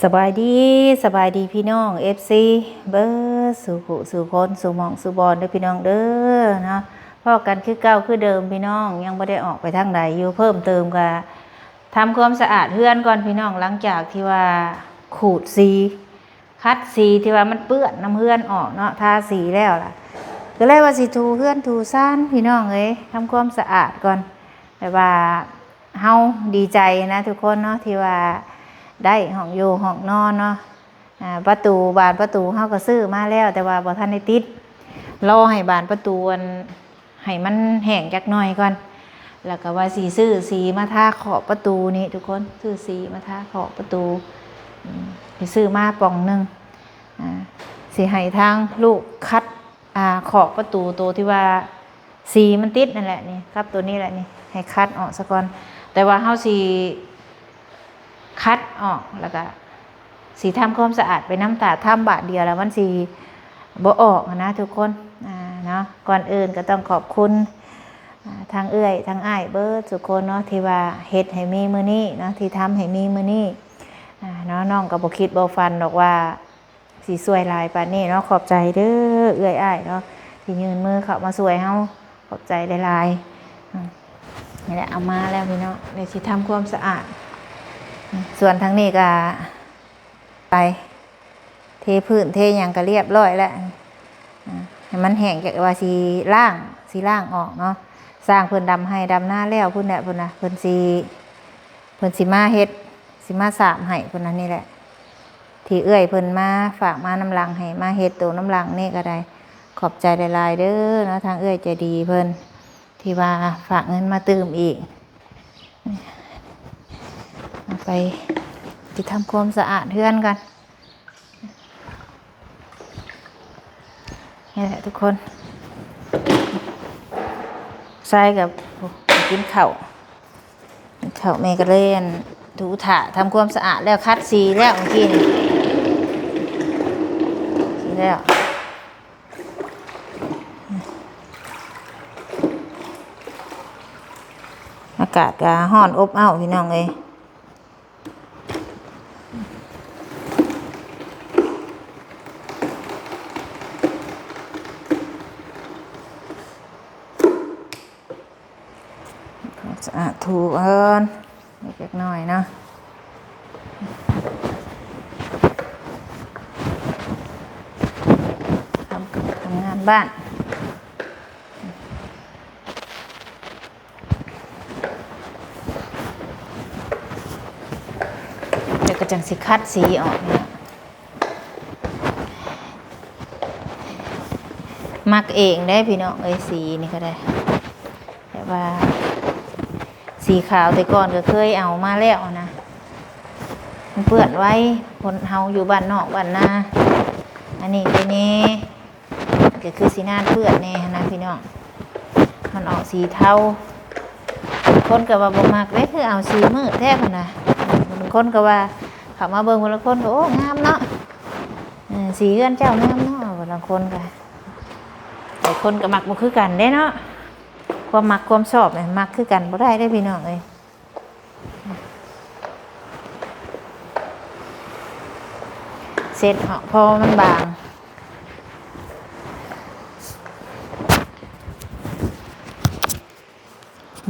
ສະບາຍດີ ສະບາຍດີພີ່ນ້ອງ ເອັຟຊີ ເບິດສູ່ຜູ້ສູ່ຄົນ ສູ່ໝ່ອງສູ່ບ່ອນເດີພີ່ນ້ອງເດີເນາະ. ພໍ້ກັນຄືເກົ່າຄືເດີມພີ່ນ້ອງ ຍັງບໍ່ໄດ້ອອກໄປທາງໃດຢູ່ ເພີ່ມເຕີມກະທຳຄວາມສະອາດເຮືອນກ່ອນພີ່ນ້ອງ ຫຼັງຈາກທີ່ວ່າຂູດສີ ຂັດສີທີ່ວ່າມັນເປື້ອນນຳເຮືອນອອກເນາະ ທາສີແລ້ວລະ ກໍເລີຍວ່າຊິຖູເຮືອນຖູຊານພີ່ນ້ອງເອີຍ ທຳຄວາມສະອາດກ່ອນ. ແບບວ່າເຮົາດີໃຈນະທຸກຄົນເນາະ ທີ່ວ່າໄດ້ຫ້ອງຢູ່ຫ້ອງນອນເນາະ. ອາ ປະຕູ ບານປະຕູເຮົາກໍຊື້ມາແລ້ວ ແຕ່ວ່າບໍ່ທັນໄດ້ຕິດ ລໍໃຫ້ບານປະຕູອັນ ໃຫ້ມັນແຫ້ງຈັກໜ່ອຍກ່ອນ ແລ້ວກໍວ່າຊິຊື້ສີມາທາຂອບປະຕູນີ້ທຸກຄົນ ຊື້ສີມາທາຂອບປະຕູ ອືມ ໄປຊື້ມາປ່ອງໜຶ່ງ ອາ ຊິໃຫ້ທາງລູກຂັດ ອາ ຂອບປະຕູໂຕທີ່ວ່າສີມັນຕິດນັ້ນແຫຼະນີ້ ກັບໂຕນີ້ແຫຼະນີ້ ໃຫ້ຂັດອອກສາກ່ອນ ແຕ່ວ່າເຮົາຊິຂັດອອກ ແລ້ວກໍ ຊິທຳຄວາມສະອາດໄປນຳ ຖ້າທຳບາດດຽວແລ້ວມັນຊິບໍ່ອອກຫັ້ນນະທຸກຄົນ ອາ ເນາະ. ກ່ອນອື່ນກໍຕ້ອງຂອບຄຸນ ອາ ທັງເອື້ອຍທັງອ້າຍເບິດທຸກຄົນເນາະ ທີ່ວ່າເຮັດໃຫ້ມີມື້ນີ້ເນາະ ທີ່ທຳໃຫ້ມີມື້ນີ້ ອາ ເນາະ. ນ້ອງກໍບໍ່ຄິດບໍ່ຝັນດອກວ່າຊິຊ່ວຍຫຼາຍປານນີ້ເນາະ. ຂອບໃຈເດີເອື້ອຍອ້າຍເນາະ ທີ່ຍື່ນມືເຂົ້າມາຊ່ວຍເຮົາ ຂອບໃຈຫຼາຍໆ. ອາ ນີ້ແຫຼະ ເອົາມາແລ້ວພີ່ນ້ອງ ດຽວຊິທຳຄວາມສະອາດ. ອາ ສ່ວນທາງນີ້ກໍໄປເທພື້ນເທຫຍັງກໍລຽບຮ້ອຍແລ້ວ ອາ ໃຫ້ມັນແຫ້ງ ຈັກວ່າຊິລ້າງ ຊິລ້າງອອກເນາະ. ຊ່າງເພິ່ນດຳໄຮ່ດຳນາແລ້ວພຸ້ນແຫຼະ ເພິ່ນນະ ເພິ່ນຊິ ເພິ່ນຊິມາເຮັດ ຊິມາສາບໃຫ້ພຸ້ນນະ. ນີ້ແຫຼະ ທີ່ເອື້ອຍເພິ່ນມາຝາກມານຳຫຼັງ ໃຫ້ມາເຮັດໂຕນຳຫຼັງນີ້ກໍໄດ້ ຂອບໃຈຫຼາຍໆເດີເນາະ ທາງເອື້ອຍໃຈດີເພິ່ນ ທີ່ວ່າຝາກເງິນມາຕື່ມອີກ. ເອົາໄປ ຊິທຳຄວາມສະອາດເຮືອນກ່ອນ. ນີ້ແຫຼະທຸກຄົນ ຊາຍກັບ ໂອ້ ກິນເຂົ້າ ກິນເຂົ້າ ແມ່ກໍເລີຍ ອັນ ຖູຖາ ທຳຄວາມສະອາດແລ້ວ ຂັດສີແລ້ວເມື່ອກີ້ນີ້ ສີແລ້ວ. ອາກາດກໍຮ້ອນອົບເອົ້າພີ່ນ້ອງເອີຍ. ສະອາດຖູເອີນ ເລັກນ້ອຍເນາະ ທຳ ທຳງານບ້ານ. ແລ້ວກໍຈັ່ງຊິຂັດສີອອກນີ້ ມັກເອງເດ້ພີ່ນ້ອງເອີຍ ສີນີ້ກໍໄດ້ ແບບວ່າສີຂາວແຕ່ກ່ອນກໍເຄີຍເອົາມາແລ້ວນະ ມັນເປື້ອນໄວ ຄົນເຮົາຢູ່ບ້ານນອກບ້ານນາ ອັນນີ້ໄປແດ່. ກໍຄືຊິໜ້າເປື້ອນແດ່ຫັ້ນນະພີ່ນ້ອງ ມັນອອກສີເທົາ. ຄົນກໍວ່າບໍ່ມັກເດ້ ຄືເອົາສີມືດແທ້ພຸ້ນນະ. ບາງຄົນກໍວ່າ ເຂົ້າມາເບິ່ງ ບາງຄົນກໍ ໂອ້ ງາມເນາະ ເອີ ສີເຮືອນເຈົ້າງາມເນາະ. ບາງຄົນກໍ ຫຼາຍຄົນກໍມັກບໍ່ຄືກັນເດ້ເນາະ ຄວາມມັກຄວາມຊອບນີ້ມັກຄືກັນບໍ່ໄດ້ເດ້ພີ່ນ້ອງເອີຍ. ເຊັດເນາະ ເພາະວ່າມັນບາງ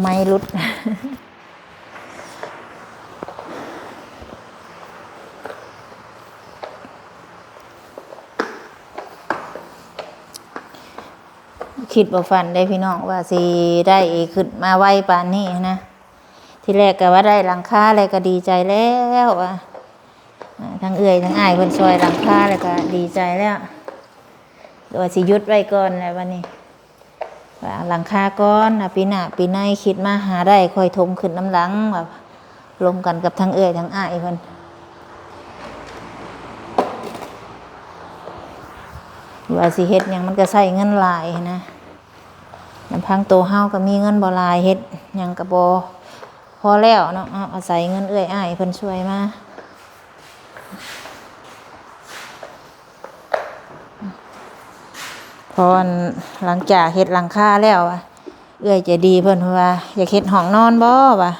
ໄມ້ຫຼຸດ. ຄິດບໍ່ຝັນເດ້ພີ່ນ້ອງ ວ່າຊິໄດ້ຂຶ້ນມາໄວປານນີ້ຫັ້ນນະ. ທີແລກກໍວ່າໄດ້ຫຼັງຄາແລ້ວກໍດີໃຈແລ້ວວ່າ ອາ ທັງເອື້ອຍທັງອ້າຍເພິ່ນຊ່ອຍຫຼັງຄາແລ້ວກໍດີໃຈແລ້ວ ແຕ່ວ່າຊິຢຸດໄວ້ກ່ອນແຫຼະບັດນີ້ ວ່າຫຼັງຄາກ່ອນ ອາ ປີໜ້າປີໃນຄິດມາຫາໄດ້ຄ່ອຍຖົມຂຶ້ນນຳຫຼັງ ວ່າລົມກັນກັບທັງເອື້ອຍທັງອ້າຍເພິ່ນ ວ່າຊິເຮັດຫຍັງມັນກໍໃຊ້ເງິນຫຼາຍຫັ້ນນະ. ລຳພັງໂຕເຮົາກໍມີເງິນບໍ່ຫຼາຍ ເຮັດຫຍັງກໍບໍ່ພໍແລ້ວເນາະ ເອົາ ອາໄສເງິນເອື້ອຍອ້າຍເພິ່ນຊ່ວຍມາ. ພໍຫຼັງຈາກເຮັດຫຼັງຄາແລ້ວ ເອື້ອຍໃຈດີເພິ່ນວ່າ ຢາກເຮັດຫ້ອງນອນບໍ່ ວ່າ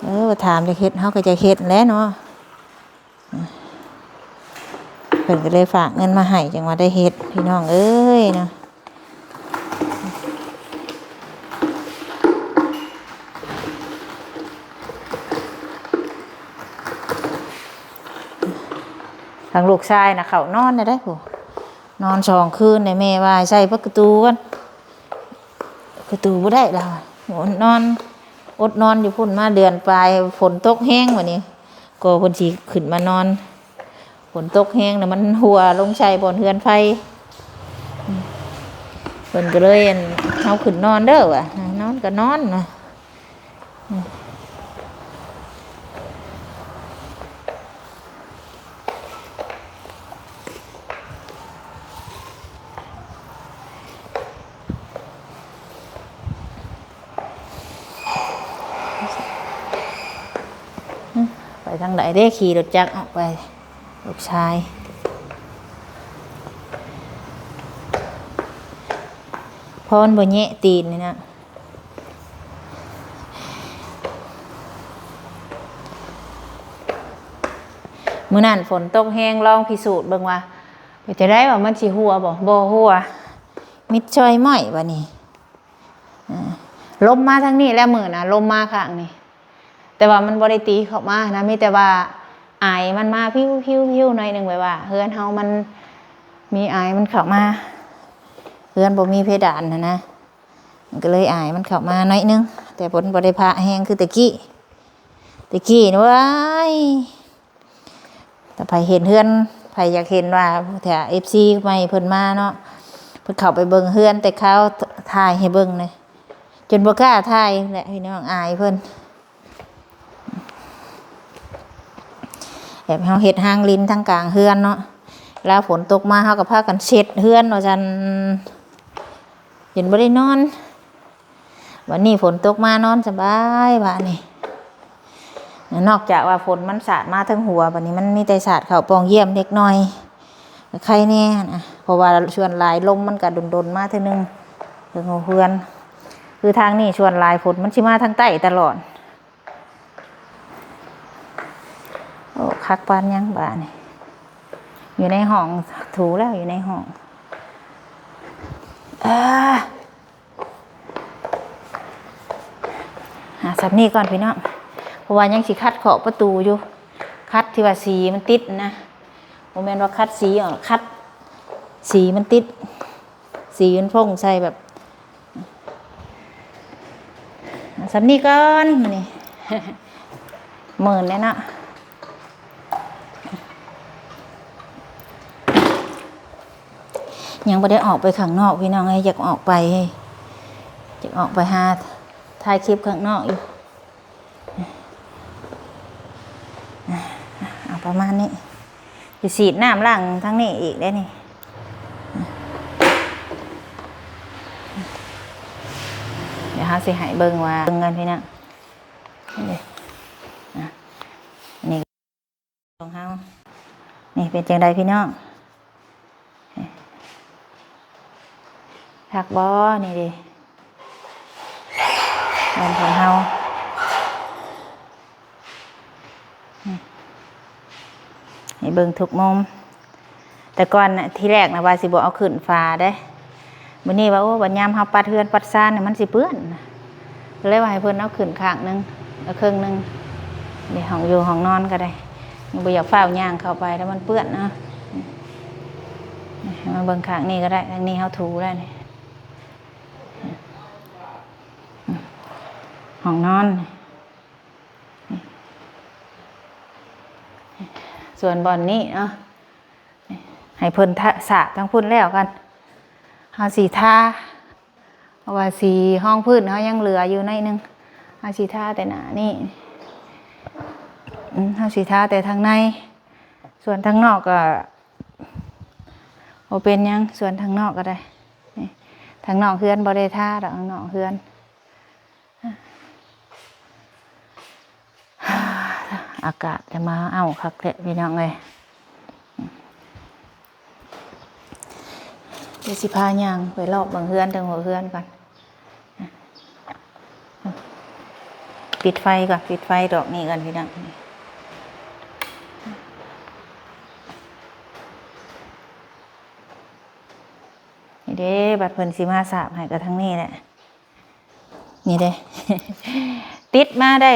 ເອີ ຖາມຢາກເຮັດ ເຮົາກໍຢາກເຮັດແຫຼະເນາະ. ເພິ່ນກໍເລີຍຝາກເງິນມາໃຫ້ ຈັ່ງວ່າໄດ້ເຮັດ ພີ່ນ້ອງເອີຍເນາະ. ທາງລູກຊາຍນະ ເຂົ້ານອນແລ້ວເດ້ ຜູ້ ນອນສອງຄືນແລ້ວ ແມ່ວ່າໃສ່ປະຕູກ່ອນ ປະຕູບໍ່ໄດ້ລາວ ນອນ ອົດນອນຢູ່ພຸ້ນມາເດືອນປາຍ ຝົນຕົກແຮງ ບາດນີ້ກໍເພິ່ນຊິຂຶ້ນມານອນ ຝົນຕົກແຮງນະ ມັນຮົ່ວລົງໃສ່ບ່ອນເຮືອນໄຟ ເພິ່ນກໍເລີຍ ອັນ ເຮົາຂຶ້ນນອນເດີວ່າ ນອນກໍນອນນະ. ໄປທາງໃດເດ້? ຂີ່ລົດຈັກອອກໄປ ລູກຊາຍ. ພອນບໍ່ແຍະຕີນນີ້ນະ. ມື້ນັ້ນຝົນຕົກແຮງ ລອງພິສູດເບິ່ງວ່າເປັນຈັ່ງໃດ ວ່າມັນຊິຮົ່ວບໍ່? ບໍ່ຮົ່ວ ມິດຊ່ອຍມ້ອຍບາດນີ້. ເອີ ລົມມາທາງນີ້ແລ້ວ ມື້ນະ ລົມມາຂ້າງນີ້ ແຕ່ວ່າມັນບໍ່ໄດ້ຕີເຂົ້າມານະ ມີແຕ່ວ່າອາຍມັນມາພິວໆໆ ໜ້ອຍໜຶ່ງ ແບບວ່າເຮືອນເຮົາມັນມີອາຍມັນເຂົ້າມາ ເຮືອນບໍ່ມີເພດານຫັ້ນນະ ມັນກໍເລີຍອາຍມັນເຂົ້າມາໜ້ອຍໜຶ່ງ ແຕ່ບໍ່ ບໍ່ໄດ້ພະແຮງຄືແຕ່ກີ້ ແຕ່ກີ້ນີ້ ເວີຍ ຖ້າໃຜເຫັນເຮືອນ ໃຜຢາກເຫັນວ່າ ຖ້າເອັຟຊີໃໝ່ເພິ່ນມາເນາະ ເພິ່ນເຂົ້າໄປເບິ່ງເຮືອນແຕ່ຄາວຖ່າຍໃຫ້ເບິ່ງເລີຍ ຈົນບໍ່ກ້າຖ່າຍແຫຼະພີ່ນ້ອງ ອາຍເພິ່ນ. ແບບເຮົາເຮັດຮາງລິນທາງກາງເຮືອນເນາະ ລາວຝົນຕົກມາເຮົາກໍພາກັນເຊັດເຮືອນວ່າຊັ້ນ ຈົນບໍ່ໄດ້ນອນ. ວັນນີ້ຝົນຕົກມານອນສະບາຍບາດນີ້ ນອກຈາກວ່າຝົນມັນສາດມາເທິງຫົວ ບາດນີ້ມັນມີແຕ່ສາດເຂົ້າປ່ອງຢ້ຽມເລັກນ້ອຍ ໄຄແດ່ນະ ເພາະວ່າສ່ວນຫຼາຍລົມມັນກະດົນໆມາເທື່ອໜຶ່ງ ເທິງຫົວເຮືອນ ຄືທາງນີ້ສ່ວນຫຼາຍຝົນມັນຊິມາທາງໃຕ້ຕະຫຼອດ. ໂອ້ ຄັກປານຫຍັງບາດນີ້ ຢູ່ໃນຫ້ອງ ຖູແລ້ວ ຢູ່ໃນຫ້ອງ ເອີ ຫາສ່ຳນີ້ກ່ອນພີ່ນ້ອງ ເພາະວ່າຍັງຊິຂັດຂອບປະຕູຢູ່ ຂັດທີ່ວ່າສີມັນຕິດນະ ບໍ່ແມ່ນວ່າຂັດສີອອກ ຂັດສີມັນຕິດ ສີມັນຟົ້ງໃສ່ແບບ ສ່ຳນີ້ກ່ອນມື້ນີ້ ມື່ນແລ້ວເນາະ ຍັງບໍ່ໄດ້ອອກໄປຂ້າງນອກພີ່ນ້ອງເອີຍ ຢາກອອກໄປ ຢາກອອກໄປຫາຖ່າຍຄລິບຂ້າງນອກຢູ່ ເອົາປະມານນີ້ ຊິສີດນ້ຳລ້າງທາງນີ້ອີກເດ້ນີ້ ດຽວເຮົາຊິໃຫ້ເບິ່ງວ່າ ເບິ່ງກັນພີ່ນ້ອງ ນີ້ເດ້ ອ່ະ ອັນນີ້ ຂອງເຮົາ ນີ້ເປັນຈັ່ງໃດພີ່ນ້ອງ ຄັກບໍ່? ນີ້ເດ້ ເຮືອນຂອງເຮົາ ໃຫ້ເບິ່ງທຸກມຸມ ແຕ່ກ່ອນນະ ທີແລກນະວ່າຊິບໍ່ເອົາຂຶ້ນຝາເດ້ ມື້ນີ້ວ່າ ໂອ້ ບັດຍາມເຮົາປັດເຮືອນປັດຊານນະ ມັນຊິເປື້ອນ ກໍເລີຍວ່າໃຫ້ເພິ່ນເອົາຂຶ້ນຂ້າງໜຶ່ງ ເອົາເຄິ່ງໜຶ່ງ ນີ້ຫ້ອງຢູ່ຫ້ອງນອນກໍໄດ້ ບໍ່ຢາກຟ້າວຍ່າງເຂົ້າໄປແລ້ວມັນເປື້ອນເນາະ ໃຫ້ມາເບິ່ງຂ້າງນີ້ກໍໄດ້ ທາງນີ້ເຮົາຖູແລ້ວນີ້ ຫ້ອງນອນ ສ່ວນບ່ອນນີ້ເນາະ ໃຫ້ເພິ່ນທາ ສາບທາງພຸ້ນແລ້ວກ່ອນ ເຮົາຊິທາ ເພາະວ່າສີຮອງພື້ນເຮົາຍັງເຫຼືອຢູ່ໜ້ອຍໜຶ່ງ ເຮົາຊິທາແຕ່ໜ້ານີ້ ອືມ ເຮົາຊິທາແຕ່ທາງໃນ ສ່ວນທາງນອກກໍບໍ່ເປັນຫຍັງ ສ່ວນທາງນອກກໍໄດ້ ນີ້ ທາງນອກເຮືອນບໍ່ໄດ້ທາດອກ ທາງນອກເຮືອນ. ອາກາດກະມາເອົ້າຄັກແທ້ພີ່ນ້ອງເອີຍ ດຽວຊິພາຍ່າງໄປລອບເບິ່ງເຮືອນ ເທິງຫົວເຮືອນກ່ອນ ປິດໄຟກ່ອນ ປິດໄຟດອກນີ້ກ່ອນພີ່ນ້ອງ. ເດ້ ບັດເພິ່ນຊິມາສາບໃຫ້ກໍທາງນີ້ແຫຼະ. ນີ້ເດ້ ຕິດມາໄດ້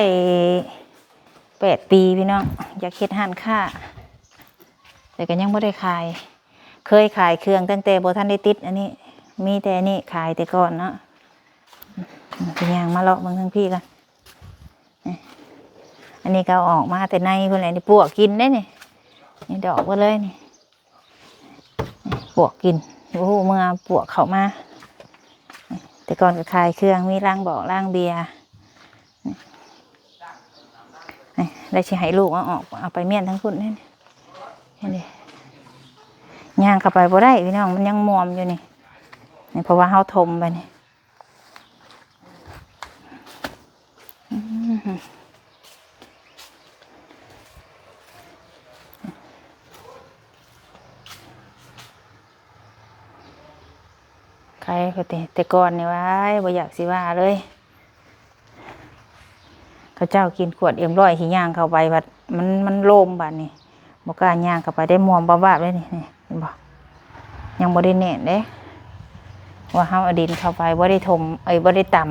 ແປດປີພີ່ນ້ອງ ຢາກເຮັດຮ້ານຄ້າ ແຕ່ກໍຍັງບໍ່ໄດ້ຂາຍ. ເຄີຍຂາຍເຄື່ອງຕັ້ງແຕ່ບໍ່ທັນໄດ້ຕິດອັນນີ້ ມີແຕ່ອັນນີ້ຂາຍແຕ່ກ່ອນເນາະ. ຊິຍ່າງມາເລາະເບິ່ງທາງພີ້ກ່ອນ. ອັນນີ້ກໍເອົາອອກມາແຕ່ໃນພຸ້ນແຫຼະ ນີ້ປວກກິນເດ້ນີ້ ນີ້ດອກເບິດເລີຍນີ້ ປວກກິນ ບໍ່ຮູ້ເມືອປວກເຂົ້າມາ. ແຕ່ກ່ອນກໍຂາຍເຄື່ອງ ມີລັງບອກລັງເບຍ ນີ້ ແລ້ວຊິໃຫ້ລູກເອົາອອກ ເອົາໄປມ້ຽນທາງພຸ້ນນີ້ ເຫັນເດ້. ຍ່າງເຂົ້າໄປບໍ່ໄດ້ພີ່ນ້ອງ ມັນຍັງມວມຢູ່ນີ້ ນີ້ ເພາະວ່າເຮົາຖົມໄປນີ້. ຂາຍກໍແຕ່ ແຕ່ກ່ອນນີ້ ວ້າຍ ບໍ່ຢາກຊິວ່າເລີຍ. ເຂົາເຈົ້າກິນຂວດເອັມຮ້ອຍ ຊິຍ່າງເຂົ້າໄປພັດ ມັນ ມັນໂລມບາດນີ້ ບໍ່ກ້າຍ່າງເຂົ້າໄປ ໄດ້ມວມວາບໆເລີຍນີ້ ນີ້ເຫັນບໍ່ ຍັງບໍ່ໄດ້ແໜ້ນເດ້ ວ່າເຮົາເອົາດິນເຂົ້າໄປ ບໍ່ໄດ້ຖົມ ເອີຍ ບໍ່ໄດ້ຕຳ.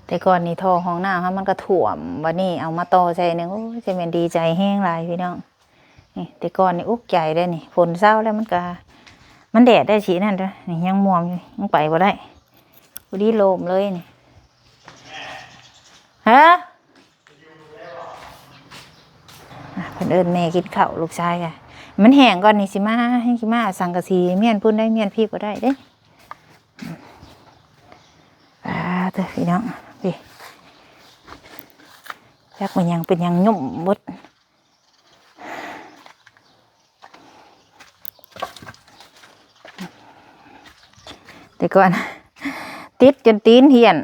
ແຕ່ກ່ອນນີ້ທໍ່ຫ້ອງນ້ຳເຮົາມັນກໍຖ້ວມ ບັດນີ້ເອົາມາຕໍ່ໃສ່ໜຶ່ງ ໂອ້ຍ ຈະແມ່ນດີໃຈແຮງຫຼາຍພີ່ນ້ອງ. ນີ້ ແຕ່ກ່ອນນີ້ອຸກໃຈເດ້ນີ້ ຝົນເຊົາແລ້ວມັນກະ ມັນແດດໄດ້ຊິນັ້ນເດ້ ນີ້ຍັງມວມຢູ່ ຍັງໄປບໍ່ໄດ້ ພໍດີໂລມເລີຍນີ້. ຮະ ອ່ະ ເພິ່ນເອີ້ນແມ່ກິນເຂົ້າ ລູກຊາຍກະ ມັນແຫ້ງກ່ອນນີ້ຊິມາ ຊິມາເອົາສັງກະສີມ້ຽນພຸ້ນໄດ້ ມ້ຽນພີ້ບໍ່ໄດ້ເດ້. ປາດເດີ ພີ່ນ້ອງ ພີ້ ຈັກແມ່ນຫຍັງເປັນຫຍັງຫຍຸ້ມເບິດ. ແຕ່ກ່ອນຕິດຈົນຕີນຫ້ຽນ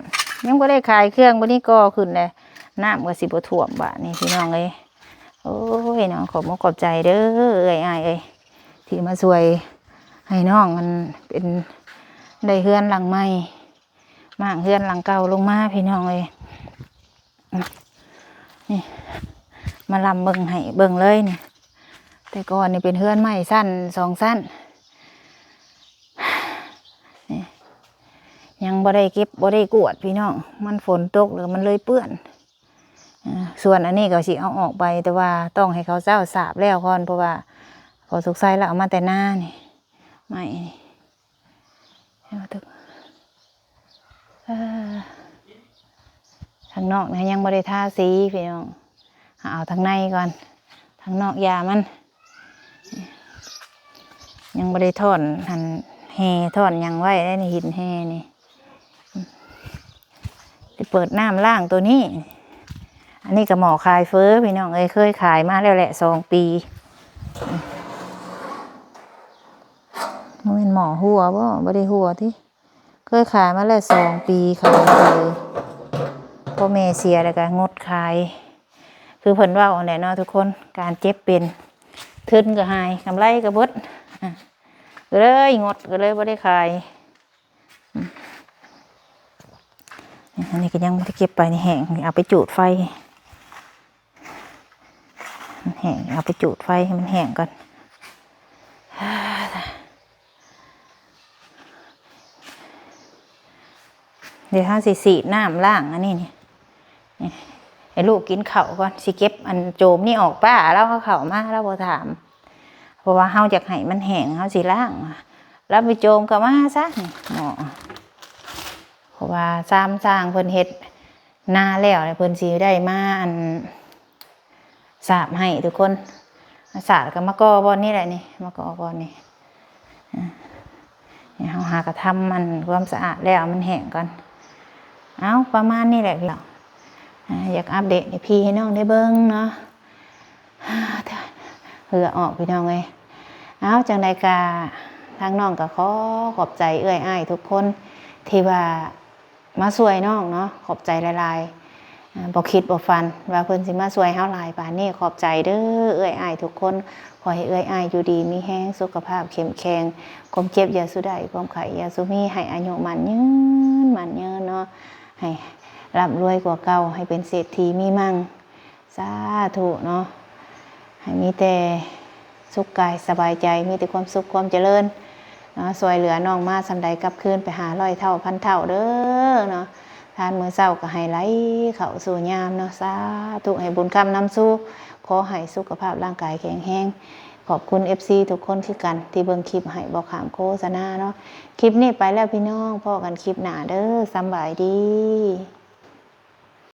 ຍັງບໍ່ໄດ້ຂາຍເຄື່ອງ ບັດນີ້ກໍຂຶ້ນແລ້ວ ນ້ຳກໍຊິບໍ່ຖ້ວມບາດນີ້ພີ່ນ້ອງເອີຍ. ໂອ້ຍເນາະ ຂອບມຸກຂອບໃຈເດີເອື້ອຍອ້າຍເອີຍ ທີ່ມາຊ່ວຍໃຫ້ນ້ອງ ອັນ ເປັນ ໄດ້ເຮືອນຫຼັງໃໝ່ ມ້າງເຮືອນຫຼັງເກົ່າລົງມາພີ່ນ້ອງເອີຍ. ນີ້ ມາລຳເບິ່ງໃຫ້ເບິ່ງເລີຍນີ້ ແຕ່ກ່ອນນີ້ເປັນເຮືອນໄມ້ຊັ້ນສອງຊັ້ນ ນີ້ ຍັງບໍ່ໄດ້ເກັບບໍ່ໄດ້ກວາດພີ່ນ້ອງ ມັນຝົນຕົກແລ້ວມັນເລີຍເປື້ອນ. ເອີ ສ່ວນອັນນີ້ກໍຊິເອົາອອກໄປ ແຕ່ວ່າຕ້ອງໃຫ້ເຂົາເຈົ້າສາບແລ້ວກ່ອນ ເພາະວ່າພໍ່ສຸກໄຊລາວເອົາມາແຕ່ນານີ້ ໄມ້ນີ້ ເຫັນບໍ່? ເອີ ທາງນອກນີ້ຍັງບໍ່ໄດ້ທາສີພີ່ນ້ອງ ເອົາທາງໃນກ່ອນ ທາງນອກຢ່າມັນ ຍັງບໍ່ໄດ້ຖອນຫັ້ນ ແຮ່ຖອນຫຍັງໄວ້ໄດ໋ນີ້ ຫີນແຮ່ນີ້ ຊິເປີດນ້ຳລ້າງໂຕນີ້. ອັນນີ້ກໍໝໍ້ຂາຍເຝີພີ່ນ້ອງເອີຍ ເຄີຍຂາຍມາແລ້ວແຫຼະສອງປີ. ບໍ່ແມ່ນໝໍ້ຮົ່ວບໍ່? ບໍ່ໄດ້ຮົ່ວຕິ ເຄີຍຂາຍມາແລ້ວສອງປີ ຂາຍເຝີ ພໍ່ແມ່ເສຍແລ້ວກໍງົດຂາຍ ຄືເພິ່ນເວົ້າຫັ້ນແຫຼະເນາະທຸກຄົນ ການເຈັບເປັນ ທຶນກໍຫາຍ ກຳໄລກໍເບິດ ກໍເລີຍງົດ ກໍເລີຍບໍ່ໄດ້ຂາຍ. ອັນນີ້ກໍຍັງບໍ່ໄດ້ເກັບໄປ ນີ້ແຫ້ງ ນີ້ເອົາໄປຈູດໄຟ ມັນແຫ້ງ ເອົາໄປຈູດໄຟໃຫ້ມັນແຫ້ງກ່ອນ. ດຽວເຮົາຊິສີດນ້ຳລ້າງອັນນີ້ນີ້ ນີ້ ໃຫ້ລູກກິນເຂົ້າກ່ອນ ຊິເກັບອັນໂຈມນີ້ອອກ ປ້າລາວເຂົ້າມາລາວບໍ່ຖາມ ເພາະວ່າເຮົາຢາກໃຫ້ມັນແຫ້ງ ເຮົາຊິລ້າງ ລາວໄປໂຈມກໍມາຊະ ນີ້ໝໍ້ ເພາະວ່າຊາມຊ່າງເພິ່ນເຮັດນາແລ້ວ ເພິ່ນຊິໄດ້ມາ ອັນ ສາບໃຫ້ທຸກຄົນ ສາບກໍມາກໍ່ບ່ອນນີ້ແຫຼະນີ້ ມາກໍ່ບ່ອນນີ້. ເຮົາຫາກະທຳມັນຄວາມສະອາດແລ້ວ ມັນແຫ້ງກ່ອນ. ເອົາ ປະມານນີ້ແຫຼະພີ່ນ້ອງ ຢາກອັບເດດໃຫ້ພີ່ໃຫ້ນ້ອງໄດ້ເບິ່ງເນາະ. ເຫື່ອອອກພີ່ນ້ອງເອີຍ. ເອົາ ຈັ່ງໃດກະທາງນ້ອງກະຂໍຂອບໃຈເອື້ອຍອ້າຍທຸກຄົນທີ່ວ່າມາຊ່ວຍນ້ອງເນາະ ຂອບໃຈຫຼາຍໆ. ບໍ່ຄິດບໍ່ຝັນວ່າເພິ່ນຊິມາຊ່ວຍເຮົາຫຼາຍປານນີ້. ຂອບໃຈເດີເອື້ອຍອ້າຍທຸກຄົນ. ຂໍໃຫ້ເອື້ອຍອ້າຍຢູ່ດີມີແຮງ, ສຸຂະພາບເຂັ້ມແຂງ, ຄວາມເຈັບຢ່າສູ່ໄດ້, ຄວາມໄຂ້ຢ່າສູ່ມີ, ໃຫ້ອາຍຸໝັ້ນຍືນ, ໝັ້ນຍືນເນາະ, ໃຫ້ລ່ຳລວຍກວ່າເກົ່າ, ໃຫ້ເປັນເສດຖີມີມັ່ງ. ສາທຸເນາະ, ໃຫ້ມີແຕ່ສຸກກາຍສະບາຍໃຈ, ມີແຕ່ຄວາມສຸກຄວາມຈະເລີນເນາະ, ຊ່ວຍເຫຼືອນ້ອງມາສ່ຳໃດກັບຄືນໄປຫ້າຮ້ອຍເທົ່າພັນເທົ່າເດີເນາະ. ທານມື້ເຊົ້າກໍໃຫ້ໄຫຼເຂົ້າສູ່ຍາມເນາະ. ສາທຸ, ໃຫ້ບຸນຄ້ຳນຳສູ່, ຂໍໃຫ້ສຸຂະພາບຮ່າງກາຍແຂງແຮງ. ຂອບຄຸນເອັຟຊີທຸກຄົນຄືກັນທີ່ເບິ່ງຄລິບໃຫ້ບໍ່ຂ້າມໂຄສະນາເນາະ. ຄລິບນີ້ໄປແລ້ວພີ່ນ້ອງ, ພໍ້ກັນຄລິບໜ້າເດີ, ສຳບາຍດີ.